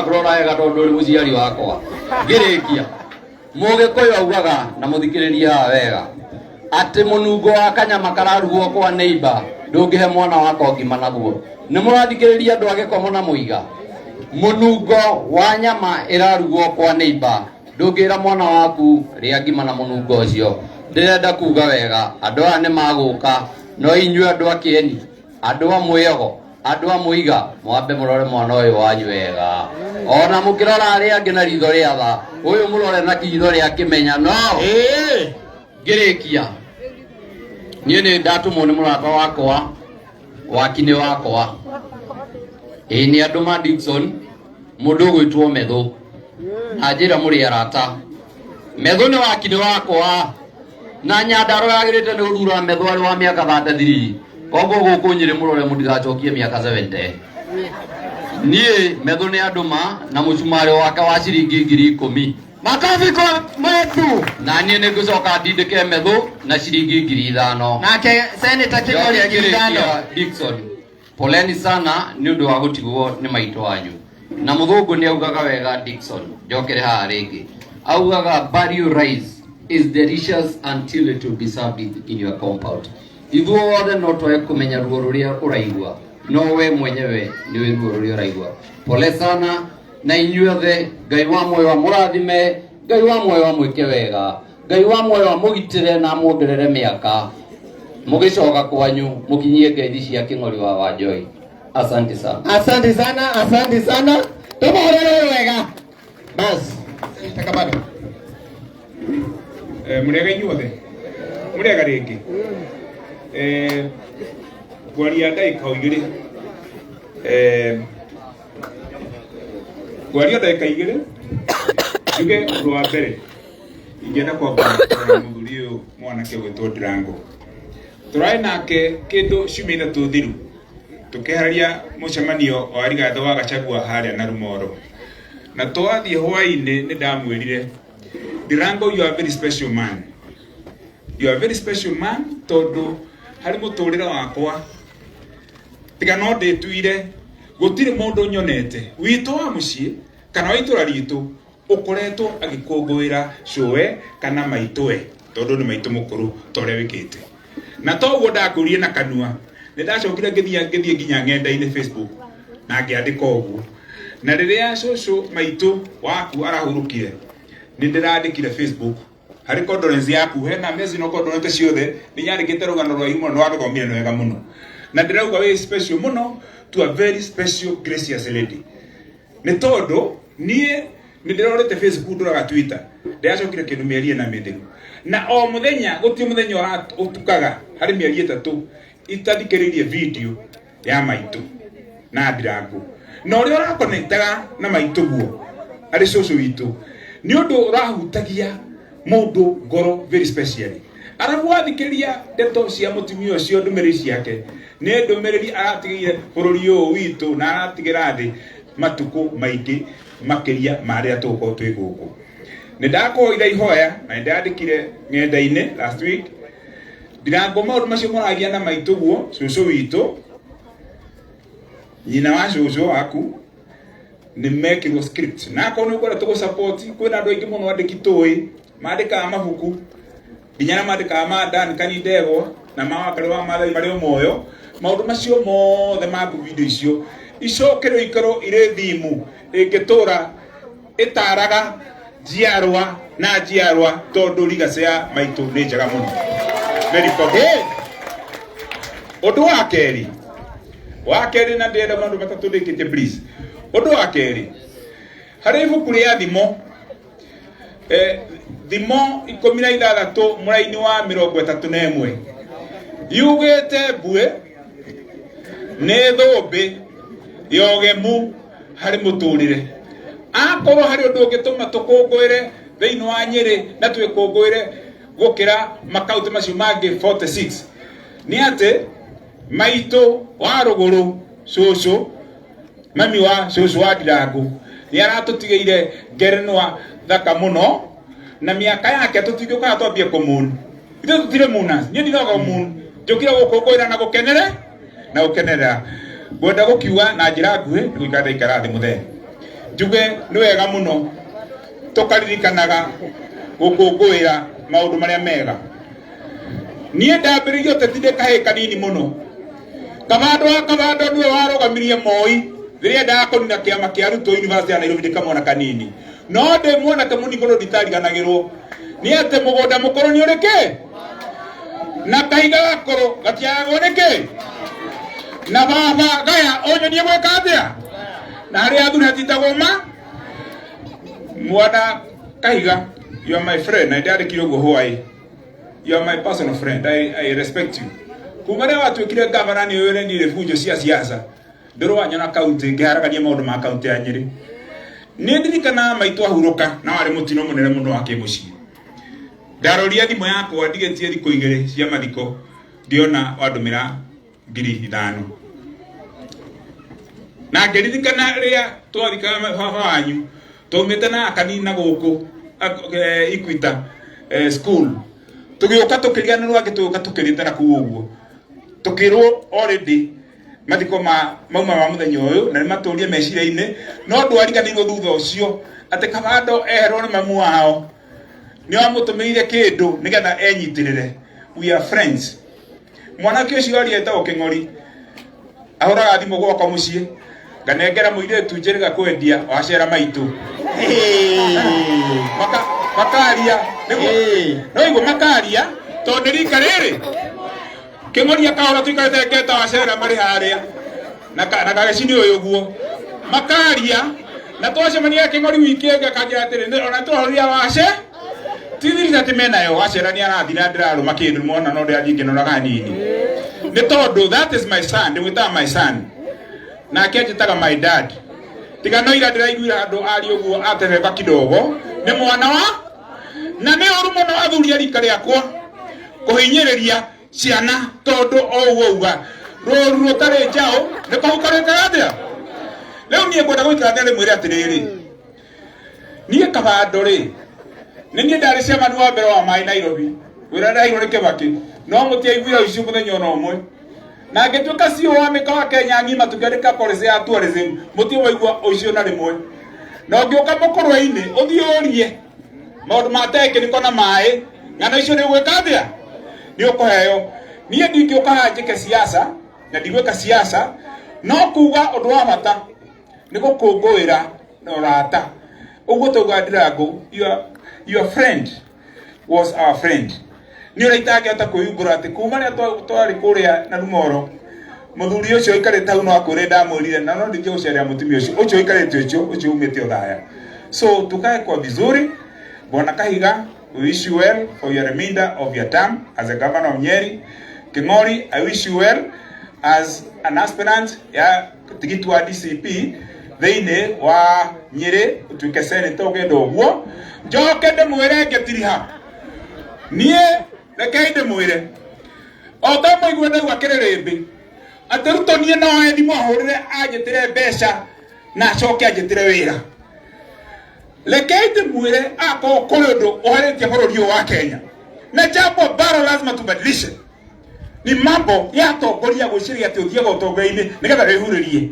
Kũrora wega tondũ ũrĩ mũciari wakwa. Ngĩrĩkia, Mũgĩkũyũ augaga na mũthikĩrĩrie haha wega atĩ mũnungo wa kanyama kararugwo kwa neighbor ndũngĩhe mwana wakwa ngima naguo. Nĩ mũrathikĩrĩria andũ a Gĩkomo na Mũiga? Mũnungo wa nyama ĩrarugwo kwa neighbor ndũngĩra mwana waku rĩa ngima na mũnungo ũcio. Ndĩrenda kuga wega, andũ aya nĩ magũka, no inyuĩ andũ a Kĩeni, andũ a Mwĩogo, andũ a Mũiga, mwambe mũrore mwana ũyũ wanyu wega. Ona mũkĩrora arĩa angĩ na ritho rĩa tha, ũyũ mũrore na ritho rĩa kĩmenya. No ngĩrĩkia, niĩ nĩ ndatũmwo nĩ mũrata wakwa, wakinĩ wakwa, ĩĩ nĩ andũ ma Dickson, mũndũ ũgwĩtwo Methu, na njĩra mũrĩ arata. Methu nĩ wakinĩ wakwa, na Nyandarua yagĩrĩte nĩ gũthura Methu arĩ wa mĩaka 33. Koguo gũkũ Nyĩrĩ mũrore mũtigacokie mĩaka 70. Niĩ Methu nĩ andũma na mũcumarĩ wake wa ciringi 10,000. Makofi kwa Methu. Na niĩ nĩ ngũcoka ndindĩke Methu na ciringi 5,000. Nake Senator King'ori 5,000. Dickson, poleni sana nĩ ũndũ wa gũtigwo nĩ maitũ wanyu. Na mũthũngũ nĩ augaga wega Dickson, njokere haha rĩngĩ. Augaga burial rice is delicious until it will be served in your compound. Ithuothe no twage kũmenya ruo rũrĩa ũraigua, no we mwenyewe nĩũĩ ruo rũrĩa ũraigua. Pole sana na inyuothe, Ngai wa muoyo amũrathime, Ngai wa muoyo amwĩke wega, Ngai wa muoyo amũgitĩre na amuongerere mĩaka, mũgĩcoka kwanyu mũkinyie ngeithi cia Kĩng'ori wa Wanjohi. Asante sana. Asante sana, asante sana. Tumuhũrĩre wega. Bas. Takabado. Mũrĩega inyuothe, mũrĩega rĩngĩ. Ngwaria ndagĩka o igĩrĩ. Ngwaria ndagĩka igĩrĩ njuge ũndũ wa mbere ingĩenda kwamba kũrora mũthuri ũyũ mwanake gwĩtwo Ndirango. Tũrarĩ nake kĩndũ ciumia ithatũ thiru tũkĩharĩria mũcemanio wa Rigathĩ wa Gachagua harĩa Narumoro, na twathiĩ hwaĩ-inĩ nĩ ndamwĩrire, "Ndirango, you are a very special man, you are a very special man," tondũ harĩ mũtũrĩre wakwa tiga no ndĩtuire gũtirĩ mũndũ nyonete witũ wa mũciĩ kana wa itũra ritũ ũkoretwo agĩkũngũĩra cũwe kana maitũwe, tondũ nĩ maitũ mũkũrũ, ta ũrĩa wĩkĩte. Na toguo ndakũrie na kanua, nĩ ndacokire ngĩthiĩ nginya ng'enda-inĩ Facebook na ngĩandĩka ũguo. Na rĩrĩa cũcũ maitũ waku arahurũkire, nĩ ndĩrandĩkire Facebook harĩ condolence yaku, hena message no condolence ciothe nĩ nyandĩkĩte rũgano rwa mũno, nĩ warũthomire wega mũno, na ndĩrauga wĩ special mũno to a very special gracious lady, nĩ tondũ niĩ nĩ ndĩrorete Facebook, ndũraga Twitter, ndĩracokire kĩndũ mĩeri ĩna mĩthiru, na o mũthenya gũtirĩ mũthenya ũtukaga harĩ mĩeri 3 itathikĩrĩirie video ya maitũ na Ndirango, na ũrĩa ũrakonektaga na maitũ guo arĩ cũcũ witũ nĩ ũndũ ũrahutagia mũndũ ngoro very specially. Arabu wathikĩrĩria ndeto cia mũtumia ũcio, ndũmĩrĩri ciake nĩ ndũmĩrĩri aratigĩire bũrũri ũyũ witũ na aratigĩra thĩ matukũ maingĩ makĩria ma rĩrĩa tũgũkorwo twĩ gũkũ. Nĩ ndakũhoire ihoya na nĩ ndandĩkire ng'enda-inĩ last week, Ndirango, maũndũ macio mũragia na maitũ guo cũcũ witũ, nyina wa cũcũ waku, nĩ mekĩrwo script, na akorwo nĩ ũkwenda tũgũ support, kwĩna andũ aingĩ mũno andĩki tũĩ mandĩkaga mabuku, nginya na mandĩkaga ma Dan Kanindegwa na ma Wangarĩ wa Maathai marĩ o muoyo. Maũndũ macio mothe ma video icio icokerwo ikorwo irĩ thimu ĩngĩtũra ĩtaraga njiarwa na njiarwa, tondũ legacy ya maitũ nĩ njega mũno, very powerful. Ũndũ wa kerĩ, na ndĩrenda maũndũ matatũ ndĩkĩtie, please. Ũndũ wa kerĩ, harĩ ibuku rĩa Thimo, Thimo 16 mũraini wa 31, yugĩte mbuĩ nĩ thũmbĩ ya ũgemu harĩ mũtũrĩre. Akorwo harĩ ũndũ ũngĩtũma tũkũngũĩre thĩinĩ wa Nyĩrĩ na twĩkũngũĩre gũkĩra makaunti macio mangĩ 46, nĩ atĩ maitũ wa rũgũrũ, cũcũ, mami wa cũcũ wa Ndirango, nĩ aratũtigĩire ngerenwa thaka mũno na mĩaka yake tũtingĩũkaga twambie kũmuni. Ithuĩ tũtirĩ munas, niĩ ndinoga mun, njũkire gũkũngũĩra na gũkenere na gũkenerera. Ngwenda gũkiuga na njĩra nguhĩ nĩ gũikara ndaikara thĩ mũthee. Njuge nĩ wega mũno tũkaririkanaga gũkũngũĩra maũndũ marĩa mega. Niĩ ndambĩrĩirie ũteti ndĩ kahĩĩ kanini mũno. Kabando wa Kabando nĩwe warũgamirie Moi rĩrĩa endaga kũnina kĩama kĩa arutwo University ya Nairobi ndĩ kamwana kanini. No ndĩ mwanake mũnini kũndũ nditariganagĩrwo nĩ atĩ mũgũnda mũkũrũ nĩ ũrĩ kĩ na kahiga gakũrũ gatiagagwo nĩ kĩ na baba gaya ũnyonie gwĩka atĩa na harĩa athuri hatitagwo ma mwana Kahiga, you are my friend na ndandĩkire ũguo hwaĩ. You are my personal friend. I respect you. Kuma rĩrĩa watuĩkire gavana nĩ ũĩ ndirĩ bunjo cia siasa. Ndũrĩ wanyona kaunti ngĩharagania maũndũ ma kaunti ya Nyĩrĩ. Nĩ ndirikanaga maitũ ahurũka na warĩ mũtino mũnene mũno wa kĩmũciĩ. Ndaroria thimũ yakwa ndigĩtie thikũ igĩrĩ cia mathiko ngĩona wandũmĩra 5,000. Na ngĩririkana rĩrĩa twathikaga baba wanyu twaumĩte na akanini na gũkũ Ikwita school tũgĩũka tũkĩriganĩrwo angĩ tũgĩũka tũkĩrĩte na kũu ũguo tũkĩrwo already mathiko ma mauma ma mũthenya ũyũ na nĩ matũrie meciria-inĩ no ndwariganĩirwo thutha ũcio atĩ Kabando eherwo nĩ mamu wao nĩ wamũtũmĩire kĩndũ nĩgetha enyitĩrĩre. We are friends. Mwanake ũcio aria etagwo Kĩng'ori ahũraga thimũ gwakwa mũciĩ nganengera mũirĩtu njĩrĩga kwendia wacera maitũ makaria nĩguo no igua makaria tondũ nĩ rika rĩrĩ Kĩng'ori akahũra tũikarĩte ngeta wacera marĩ harĩa na kagecini ũyũ ũguo makaria na twacemania Kĩng'ori wiki ĩngĩ akanjĩra atĩrĩ ona tũrahũrire wace tithiri atĩ menayo wacera nĩ arathira ndĩrarũma kĩndũ mona no ndĩrathiĩ ngĩnoraga hanini nĩ tondũ that is my son, ndĩmwĩtaga my son nake anjĩtaga my dad. Tiga no ira ndĩraiguire andũ aria ũguo atebeba kidogo nĩ mwana wa na nĩ ũru mũno athuri a rika rĩakwa kũhinyĩrĩria ciana tondũ o ũguo uga rũru rũtarĩ njaũ nĩ kũhuka rwĩkaga atĩa. Rĩu niĩ ngwenda gũikara thĩ rĩmwĩre atĩrĩrĩ, niĩ Kabando rĩ nĩ niĩ ndarĩ chairman wa mbere wa maĩ Nairobi wĩra ndaheirwo nĩ Kĩbakĩ no mũtiaiguire ũici mũthenya ona ũmwe na ngĩtuĩka CEO wa mĩkawa Kenya ng'ima tũkĩandĩka policy ya tourism mũtiĩ waigua ũici ona rĩmwe na ũngĩũka mũkũrwe-inĩ ũthiĩ ũrie maũndũ ma tekiniko na maĩ ng'ano icio nĩ ũgwĩka atĩa nĩ ũkũheo. Niĩ ndingĩũka haha njĩke siasa na ndigwĩka siasa no kuga ũndũ wa bata nĩ gũkũngũĩra na ũrata ũguo tauga Ndirango, your friend was our friend. Nĩ ũrĩa itangĩhota kwĩumbũra atĩ kuma rĩrĩa twarĩ kũrĩa na Rumoro mũthuri ũcio ũikarĩte hau no akwĩre ndamwĩrire na no ndingĩ gũcerera mũtumia ũcio ũcio ũikarĩte ũcio ũcio umĩte ũthaya. So tukae kwa vizuri. Bwana Kahiga, we wish you well for your remainder of your term as a governor of Nyeri. King'ori, I wish you well as an aspirant ya tigiti wa DCP thĩinĩ wa Nyĩrĩ ũtuĩke senator ũgenda ũguo. Njoke ndĩmwĩre ngĩtiriha niĩ rekei ndĩmwĩre o ta mũigue ndaigua kĩrĩrĩmbĩ atĩ Ruto niĩ no oe thimũ ahũrĩre anjĩtĩre mbeca na acoke anjĩtĩre wĩra. Rekei ndĩmwĩre akorwo kũrĩ ũndũ ũharĩtie bũrũri ũyũ wa Kenya na jambo ambalo lazima tubadilishe ni mambo ya atongoria gwĩciria atĩ ũthiaga ũtongoria-inĩ nĩgetha wĩhurĩrie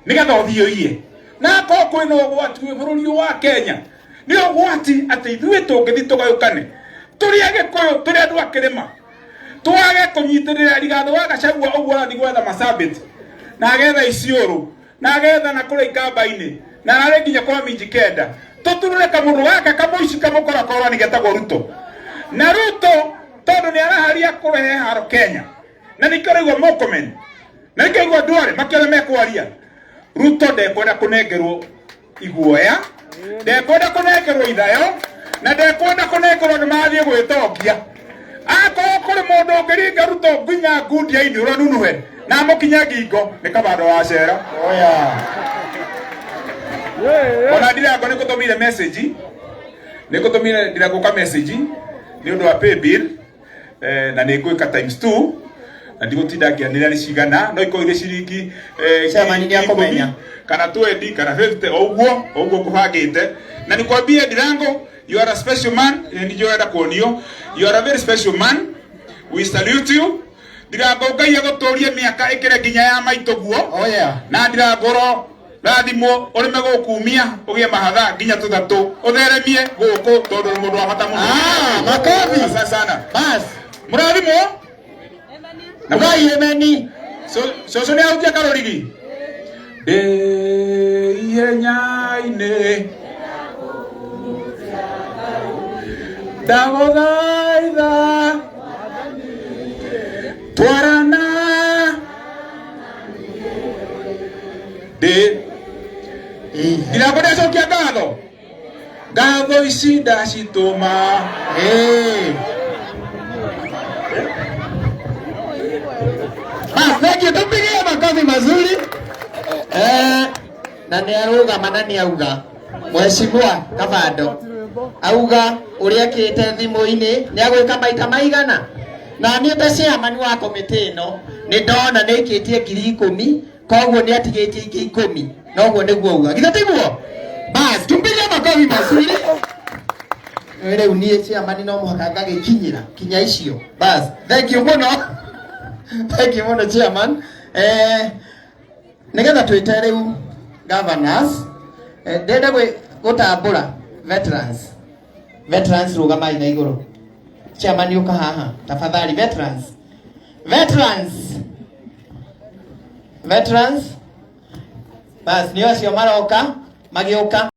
nĩgetha ũthiĩ ũiye na akorwo kwĩna ũgwati wĩ bũrũri ũyũ wa Kenya nĩ ũgwati atĩ ithuĩ tũngĩthiĩ tũgayũkane tũrĩ Agĩkũyũ tũrĩ andũ a kĩrĩma twage kũnyitĩrĩra Rigathĩ wa Gachagua ũguo arathiĩ gwetha Marsabit na agetha Isiolo na agetha na kũrĩa Ikamba-inĩ na ararĩ nginya kwa Minji Kenda tũturure kamũndũ gaka kamũici kamũkorakorani getagwo Ruto na Ruto tondũ nĩ araharia kũrehe haro Kenya na nĩkĩo ũraigua Murkomen na nĩkĩo ũraigua Duale makĩona mekwaria Ruto ndekwenda kũnengerwo iguoya ndekwenda kũnengerwo ithayo na ndekwenda kũnengerwo andũ marathiĩ gwĩtongia akorwo kũrĩ mũndũ ũngĩringa Ruto nginya ngundia-inĩ ũranunuhe na amũkinye ngingo nĩ Kabando wa Cera. Ona Ndirango nĩ ngũtũmĩire message nĩ ngũtũmĩire Ndirango ka message nĩ ũndũ wa pay bill na nĩ ngwĩka times 2 na ndigũtinda ngĩanĩrĩra nĩ cigana no ikorwo irĩ ciringi Chairman nĩ akũmenya. kana 20 kana 50 o ũguo o ũguo ngũbangĩte na nikwambie Ndirango, you are a special man. Nĩ ũrenda kuonio you are a very special man. We salute you, Ndirango. Ngai agũtũrie mĩaka ĩkĩre nginya ya maitũ guo. Oh yeah. Na Ndirangũro Rathimwo urime gukumia ugie mahatha nginya tuthatu utheremie guku tondu uri mundu wa bata muno. Ah, makofi. Asante sana. Bas. Murathimwo. Na ugai emeni. Cucu nĩ ahutia karũrigi ndĩ ihenya-inĩ ndagũthaitha twarana ndĩ ndirango ndĩacokia ngatho ngatho ici ndacitũma. Eh. Bas, thank you. Tupigie makofi mazuri. Na nĩ arũgama na nĩ auga Mheshimiwa Kabando auga ũrĩa ekĩte thimũ-inĩ nĩ agwĩka maita maigana na niĩ ta chairman wa komĩtĩ ĩno nĩ ndona nĩ aikĩtie 10,000, koguo nĩ atigĩtie ingĩ 10, noguo nĩguo auga, githĩ tiguo? Bas, tumpigie makofi mazuri. Rĩu niĩ chairman no mũhaka ngagĩkinyĩra kinya icio. Bas, thank you mũno, thank you mũno, chairman. Nĩgetha twĩte rĩu governors, ndĩrenda gũtambũra veterans. Veterans, rũgamai na igũrũ. Chairman, ũka haha tafadhali. Veterans, veterans, veterans. Bas, nĩ acio maroka magĩũka.